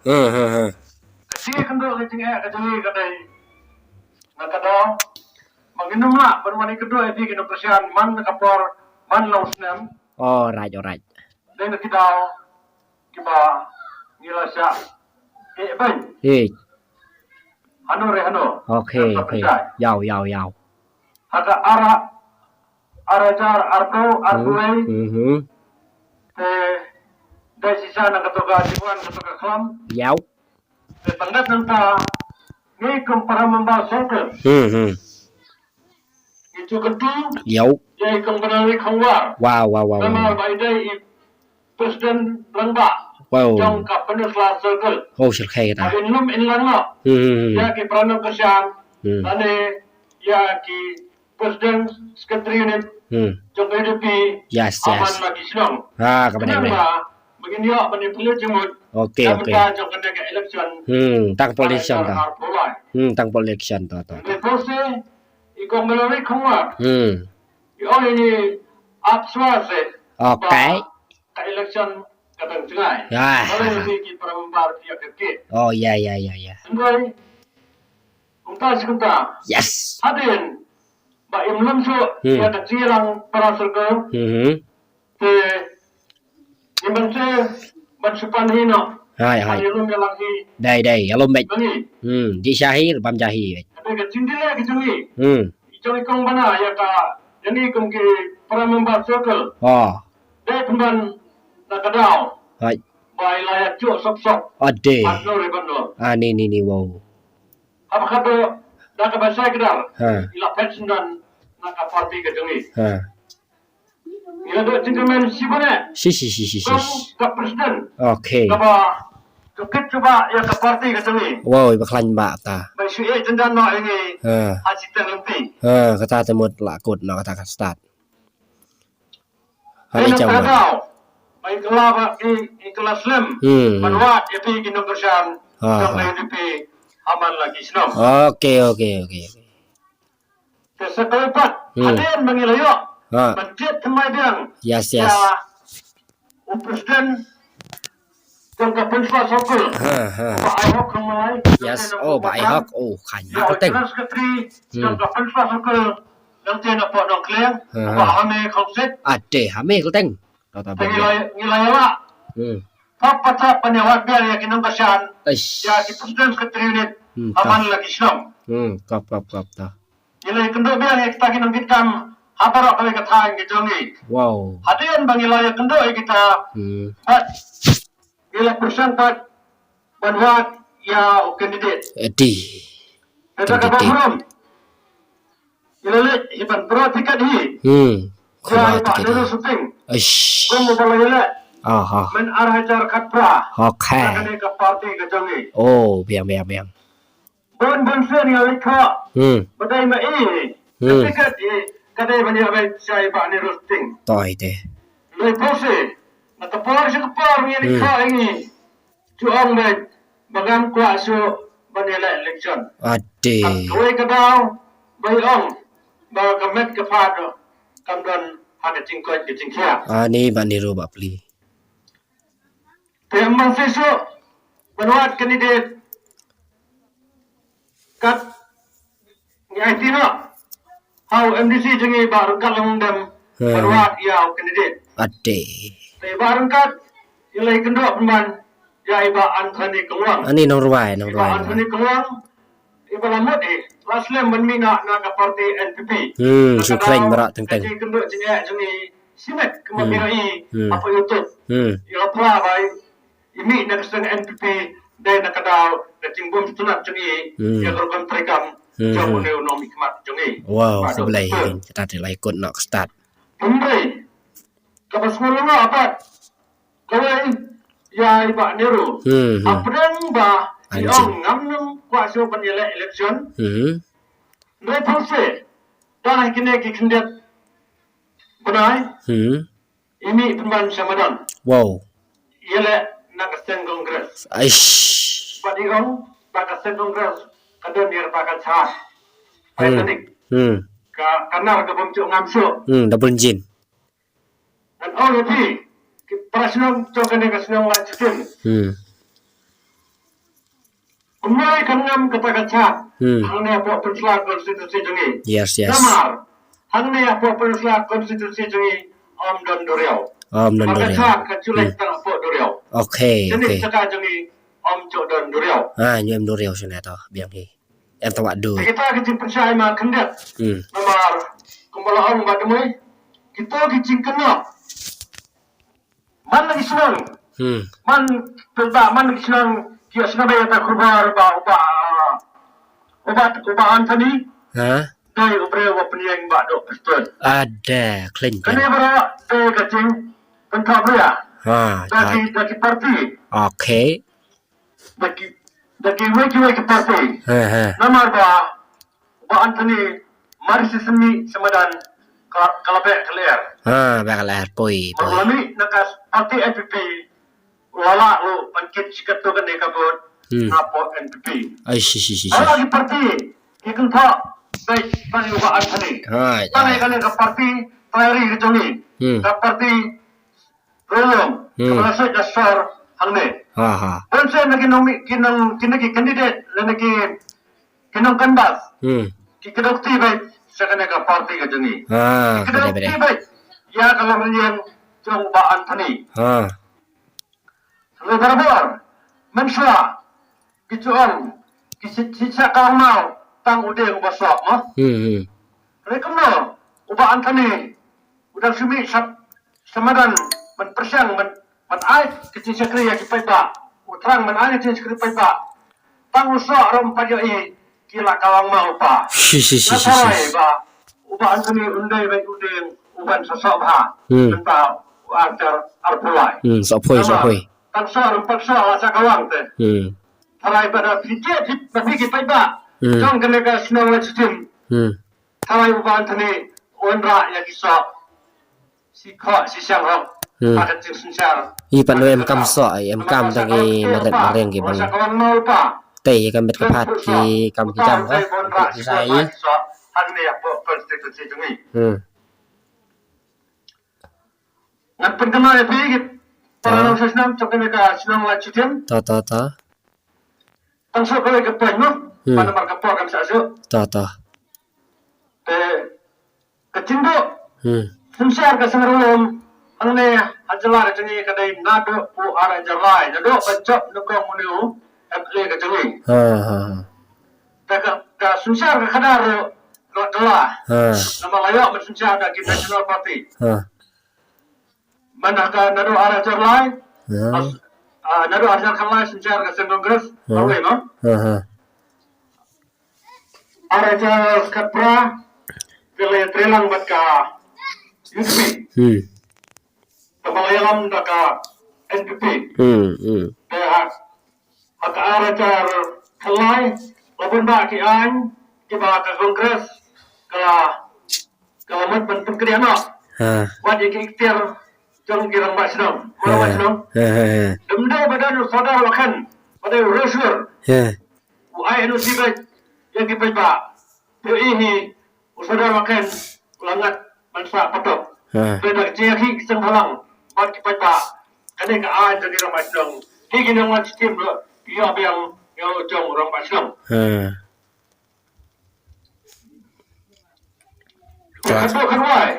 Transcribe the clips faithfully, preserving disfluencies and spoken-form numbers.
Hmm, hmm, hmm. Ka jingïakynduh ka jingeh ka jong ngi ka dei na ka daw ba ngin ym lah ban wan ïakynduh ïa phi ki nongkyrshan man na ka por man la u snem. Alright, alright. Dei na ki daw kiba ngi la shah ïeh beiñ. Ïeh. Hano re hano. Okay, okay. Ïaw, ïaw, ïaw. Ha ka ar, ar hajar arphew, arphew wei. Hmm, hmm. Te dei shisha na kato ka jingwan kato ka khlam. Ïaw. Te tang kat nangta ngi kum para member circle. Hmm, hmm. Ngi ju kyntu. Ïaw. Ïa i Kong Banawi Khongwar. Wow, wow, wow, wow. Namar ba i dei i president rangbah. Wow. Jong ka Peninsula Circle. Oh, syrkhei kata. Ba in lum in lang noh. Hmm, hmm, hmm. Ïa ki para nongkyrshan. Hmm. Lane ïa ki president secretary unit. Hmm. Jong ka U D P. Yes, yes. Aman la ki shnong. Ha, kaba dei. Namar ba ngin ïoh ban ïa pynleit jingmut. Okay, okay. Jong kane ka election. Hmm, tang poll election to. Hmm, tang poll election to, to, to. Ngi pynse i Kong Banawi Khongwar. Hmm. I ong ïa ngi ap shuwa seh. Okay. Ba ka election ka dang jngai. Ah. Ba ngi ki para member ïa ka ki. Oh, ïa, ïa, ïa, ïa. Hynrei kumta shi kumta. Yes. Hadien ba im lum shuh ïa ka jingïalang para circle. Hmm. Te ngim ban shu, ban shu pan hi noh. Hai, hai. Ban ïalum ïalang hi. Dei, dei, ïalum beit. Bang hi. Hmm, dih sha hi, bam sha hi. Hynrei ka jingdih leh ka jong ngi. Hmm. I jong i Kong Bana ïa ka, ïa ngi kum ki para member circle. Oh. Dei pynban na ka daw. Hai. Ba i la ïa juh sop sop. Ade. Ban noh re ban noh. Ah, ni, ni, ni, wow. Haba ka dei da kaba shai kdar. Ha. I la phet shyndan na ka party ka jong ngi. Ha. Ngi la don jingkyrmen shibun eh. Shi, shi, shi, shi, shi. Kum ka president. Okay. Kaba ka kit kaba ïa ka party ka jong ngi. Wow, ba khlaiñ ba ta. Ba shu eh jyndan noh ïa ngi. Ha. Ha shi teng lynti. Ha, kata te mut la kut noh kata ka start. Ha, ïa ka daw. Ba i kylla ba i, i kylla slem. Hmm, hmm. Ban wad ïa phi ki nongkyrshan. Ha, ha. Jong ka U D P ha man la ki shnong. Okay, okay, okay, okay. Te sa kawei pat, hmm, hadien ba ngi la ïoh ban jied thymmai biang. Yes, yes. Ïa u president jong ka Peninsula Circle. Ha, ha. Bah Aihok Khongmalai. Yes, oh, Bah Aihok, oh, khlaiñ. Ïa u General Secretary jong ka Peninsula Circle, nangtei na Pohnongklieng, Bah Hame Khongsit. Ade, Hame Khlteng. Te ngi la, ngi la ïaleh. Hmm. Pop pat ban ïa wad biang ïa ki nongkyrshan. Eish. Ïa ki president secretary unit. Hmm, ha man la ki shnong. Hmm, kop, kop, kop, ta. Ngi la ïakynduh biang ïa kita ki nongkitkam ha baroh kawei ka thaiñ ka jong ngi. Wow. Hadien ba ngi la ïakynduh ïa kita. Hmm. Pat ngi la pyrshang pat ban wad ïa u candidate. Edi. Kata ka candidate. Ba burom. Ngi la leit hi ban pro ticket hi. Hmm. Ïa i Bah Nero Suting. Eish. Kum uba la ïaleh. Aha. Myn ar hajar khatphra. Okay. Na kane ka party ka jong ngi. Oh, biang, biang, biang. Bun bun sien ngi la leit khoh. Hmm. Ba dei ma i. Hmm. Ka ticket i ka dei ban ïa beit sha i Bah Nero Suting. Toi te. Lei pose. Na ka por sha ka por ngi la leit khoh ïa ngi. Ju ong beit ba ngam kwah shuh ban ïaleh election. Ade. Kawei ka daw ba i ong ba ka met ka phad kam don ha ka jingkoit ka jingkhiah. Ani Bah Nero Bah Pli. Te ym ban shisha ban wad candidate kat ngi aiti noh ha u M D C jong ngi Bah Ryngkat Longdem ban wad ïa u candidate. Ade. Te Bah Ryngkat i la ïakynduh pynban ïa i Bah Anthony Khlwang. Ani nongrwai, nongrwai. Bah Anthony Khlwang i ba la mut i la slem ban mih na ka party N P P. Hmm, shu kren baroh teng teng. Ka jingkynduh jingeh jong i shimet kumba phi ïohi hapoh YouTube. Hmm. I la phla ba i mih na ka seng N P P dei na ka daw ka jingbym sngewtynnat jong i ïa ka rukom treikam jong une u nongmihkhmat jong i. Wow, khublei hi kata te la ïakut noh ka stad. Hynrei kaba sngewlyngngoh pat kawei ïa i Bah Nero. Hmm, hmm. Hapdeng ba i ong ngam nym kwah shuh ban ïaleh election. Hmm. Hynrei pynse da kine ki khyndiat bnai. Hmm. I mih pynban sha madan. Wow. Ïaleh na ka seng Congress. Aish. Bad i ong ba ka seng Congress ka don ïa kata ka jhah. Hmm. Titanic. Hmm. Ka, ka nar ka bym ju ngam shuh. Hmm, double engine. Ngan ong ïa phi, ki para shnong jong kane ka shnong Laitsohkyn. Hmm. Kumno kan ngam kata ka chart. Hmm. Hangne hapoh Pynursla constituency jong ngi. Yes, yes. Namar hangne hapoh Pynursla constituency jong ngi ym don duriaw. Ym don duriaw. Ka chart ka ju leh tang hapoh duriaw. Okay, okay. Jaka jong ngi ym ju don duriaw. Ah, ngi ym duriaw shane to biang hi. Em tawah du. Kita ki jingpynshai ma khyndiat. Hmm. Namar kumba la ong ba dei kita ki jingkynnoh. Man la ki shnong. Hmm. Man, tang ba man la ki shnong ki ïa sngewbha ïa ta khubor ba u Bah, u Bah, u Bah Anthony. Ha? Dei u briew ba pynïeng ba dok Prestone. Ada, khlaiñ. Kane khlaiñ. Baroh dei ka jingpynthok ria. Ha, da ki, da ki party. Okay. Da ki, da kiwei kiwei ki party. He, he. Namar ba, ba Anthony, mar shi sien mih sha madan ka, ka la beh ka lyer. Ha, beh ka lyer, poi, poi. Mar la mih na ka party N P P, la lah ruh ban kit shi katto katne ka vote, hmm, hapoh N P P. Ai, shi, shi, shi, shi. Baroh ki party ki kynthoh beit ban ïa u Bah Anthony. Ha, tang ïa kane ka party, trai ri ka jong ngi. Hmm. Ka party Rulung, hmm, kaba la sot da sor hangne. Ha, ha. Bun sien na ki nong, ki nong, ki na ki candidate, lane ki, ki nong canvass. Hmm. Ki kdew kti beit sha kane ka party ka jong ngi. Ha, ki kdew kti beit ïa ka longïing jong Bah Anthony. Ha. Hynrei barabor mynshuwa ki ju ong, ki shi, shi sha ka Awngmaw tang u dieng uba soh mo. Hmm, hmm. Hynrei kumno u Bah Anthony u dang shu mih sha sha madan ban pyrshang ban, ban ai ka jingshakri ïa ki paidbah. U thrang ban ai ka jingshakri paidbah. Tang u soh ruh ym pat ïohi ki la kawang ma u pa. Shi, shi, shi, shi, shi. Nga tharai ba u Bah Anthony un dei beit u dieng uban sa soh bha. Hmm. Mynta u ar hajar arphew lai. Hmm, soh poi, soh poi. Tang soh ruh ym pat soh la sa kawang te. Hmm. Tharai ba da phi jia phi, ba phi ki paidbah. Hmm. Jong kane ka shnong Laitsytien. Hmm. Tharai u Bah Anthony un rah ïa ki soh. Shi khoh shi shang hok. Hmm. Ha ka jingsynshar. I pat no em kam soh, em kam da ki maret mareng ki bang. Tei ka met ka phat ki kam ki kam ka. Ki sa i. Hangne hapoh constituency jong ngi. Hmm. Ngan pynkynmaw ïa phi ki para nongshong shnong jong kane ka shnong Laitsytien. To, to, to. Tang shuh kawei ka point mo. Hmm. Ba namar ka por kam shah shuh. To, to. Te ka jingduh. Hmm. Synshar ka seng Rulung hangne ha jylla ka jong ngi ka dei naduh u ar hajar lai, naduh ban jop nyngkong une u M L A ka jong ngi. Ha, ha, ha. Te ka, ka synshar ka khadar ruh ka la kylla. Ha. Namar la ïoh ban synshar da ki National Party. Ha. Mynta ka naduh ar hajar lai. Ya. As-, ah, naduh ar hajar khatlai synshar ka seng Congress. Ya. Kawei mo. Ya, ha. Ar hajar khatphra ka la ïatrei lang bad ka U D P. Hmm. Kaba la ïalam da ka N P P. Hmm, hmm. Te ha Ha ka ar hajar khatlai, la bun bah ki aiñ kiba ka Congress ka la, ka la mut ban pynkynriah noh. Ha. Wat ïa ki ikhtiar jong ki rangbah shnong. Ha. Rangbah shnong. Ha, ha, ha. Ym dei ba don u Sordar Wakhen ba dei u reshur. Ha. U ai N O C beit ïa ki paidbah. Te i hi u Sordar Wakhen u la ngat ban sah patok. Ha. Te da ka jingïakhih ki seng bhalang bad ki paidbah, kane ka aiñ jong ki rangbah shnong. Ki, ki nongwan shim ruh ki ïoh biang ïa u jong u rangbah shnong. Ha. Ka por ka rwai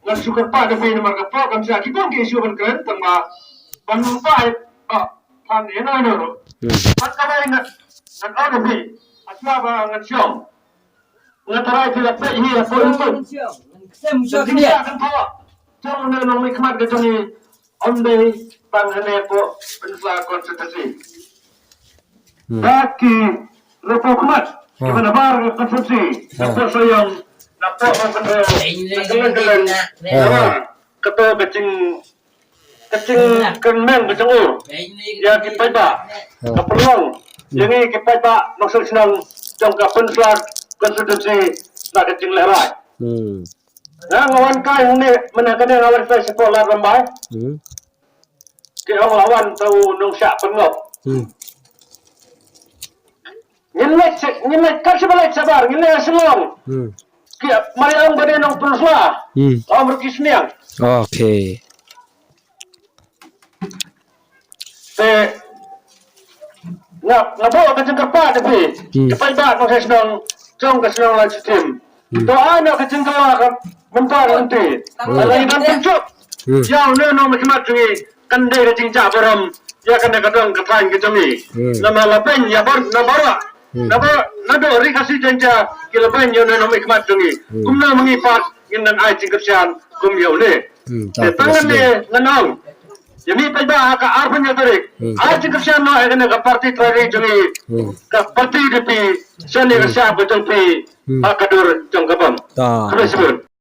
ngan shu kyrpad ïa phi namar ka por kam shah, ki bun ki issue ban kren tang ba ban bai ba phan ïa na ïa na ruh. Hmm. Ban ka bai ngan, ngan ong ïa phi, hashwa ba ngan shong. Nga tharai phi la peit hi hapoh YouTube. Ka jingshah kynthok jong une u nongmihkhmat ka jong ngi ym dei tang hangne hapoh Pynursla constituency. Hmm. Bad ki nongmihkhmat kiba na bar constituency, napoh Sohiong, napoh Mawkynrew, na kylleng kylleng. Namar kato ka jing Ka jingkyrmen ka jong u ïa ki paidbah. Hmm. Ka pynlong ïa ngi ki paidbah nongshong shnong jong ka Pynursla constituency na ka jinglehraij. Hmm. Nga, nga wan kai hangne mynne kane, nga wan kai shapoh Lad Rymbai. Hmm. Ki ong la wan tang u nongshah pynngop. Hmm. Ngin leit, ngin leit, kam shym leit shabar, ngin leit Shillong. Hmm. Ki mari ong ba dei nong Pynursla. Hmm. Ong ruh ki sniang. Okay. Te Nga nga buh ka jingkyrpad ïa phi. Hmm. Ki paidbah nongshong shnong jong ka shnong Laitsytiem. Hmm. To ai noh ka jingkyrpad ka mynta ka lynti. Hmm. Lada ngi don pynjop Hmm. ïa une u nongmihkhmat jong ngi, kan dei ka jingjah burom ïa kane ka dong ka thaiñ ka jong ngi. Hmm. Namar la beiñ ïa bar na baroh. Hmm. Na baroh naduh Ri Khasi Jaiñtia ki la beiñ ïa une u nongmihkhmat jong ngi. Hmm. Kumno ma ngi pat ngin nang ai jingkyrshan kum ïa une. Hmm. Te tang ngan ong ïa phi paidbah ha ka arphew hynñiew tarik. Hmm. Ai jingkyrshan noh ïa kane ka party trai jong ngi. Hmm. Ka party UDP, sha ne ka shap ka jong phi. Hmm. Ha ka dur jong ka bam. Ta. Khublei shibun.